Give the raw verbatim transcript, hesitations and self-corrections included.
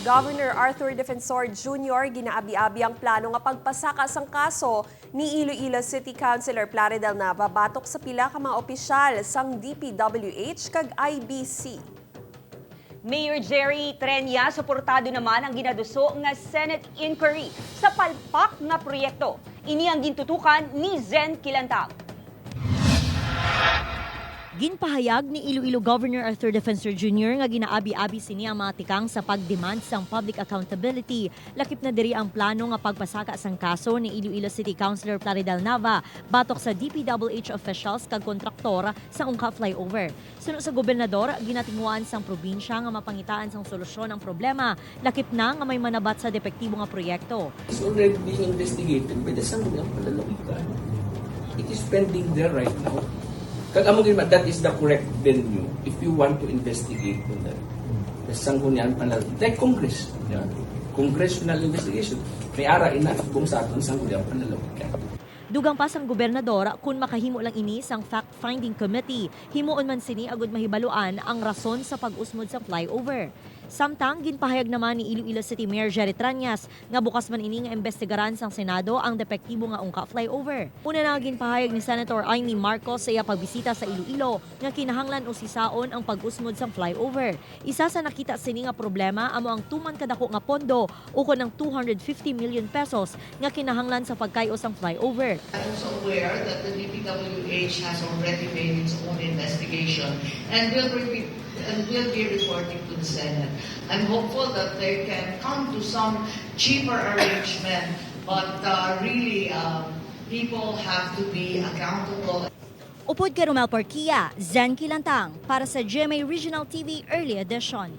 Governor Arthur Defensor Junior ginaabi-abi ang plano nga pagpasaka sang kaso ni Iloilo City Councilor Plaridel Nava batok sa pila ka mga opisyal sang D P W H kag I B C. Mayor Jerry Treñas, suportado naman ang ginaduso nga Senate inquiry sa palpak nga proyekto. Ini ang gintutukan ni Zen Kilantang. Ginpahayag ni Iloilo Governor Arthur Defensor Junior nga ginaabi-abi sini ang mga tikang sa pag-demand sang public accountability, lakip na diri ang plano nga pagpasaka sang kaso ni Iloilo City Councilor Plaridel Nava batok sa D P W H officials kag kontraktor sa Ungka Flyover. Suno sa gobernador, ginatinguhaan sang probinsya nga mapangitaan sang solusyon ang problema, lakip na nga may manabat sa depektibo nga proyekto. It's already being investigated by the Sangguniang Panlalawigan. It is pending there right now. Kag amo gid, that is the correct venue if you want to investigate on that. The Sangguniang Panlalawigan, like Congress. Yeah. Congressional investigation. May ara ina bung sa aton Sangguniang Panlalawigan. Dugang pa sang gobernador, kun makahimo lang ini sang fact-finding committee, himuon man sini agud mahibaluan ang rason sa pag-usmod sang flyover. Samtang ginpahayag naman ni Iloilo City Mayor Jerry Treñas nga bukas man ini nga imbestigaran sang Senado ang depektibo nga Ungka Flyover. Una na nga ginpahayag ni Senator Imee Marcos sa iya pagbisita sa Iloilo nga kinahanglan usisaon ang pag-usmod sang flyover. Isa sa nakita sini nga problema amo ang tuman kadako nga pondo ukon ang two hundred fifty million pesos nga kinahanglan sa pagkay-o sang flyover. I'm also aware that the D P W H has already made its own investigation and will be, and will be reporting to the Senate. I'm hopeful that they can come to some cheaper arrangement, but uh, really, um, people have to be accountable. Upod kay Romel Porquia, Zen Kilantang, para sa G M A Regional T V Early Edition.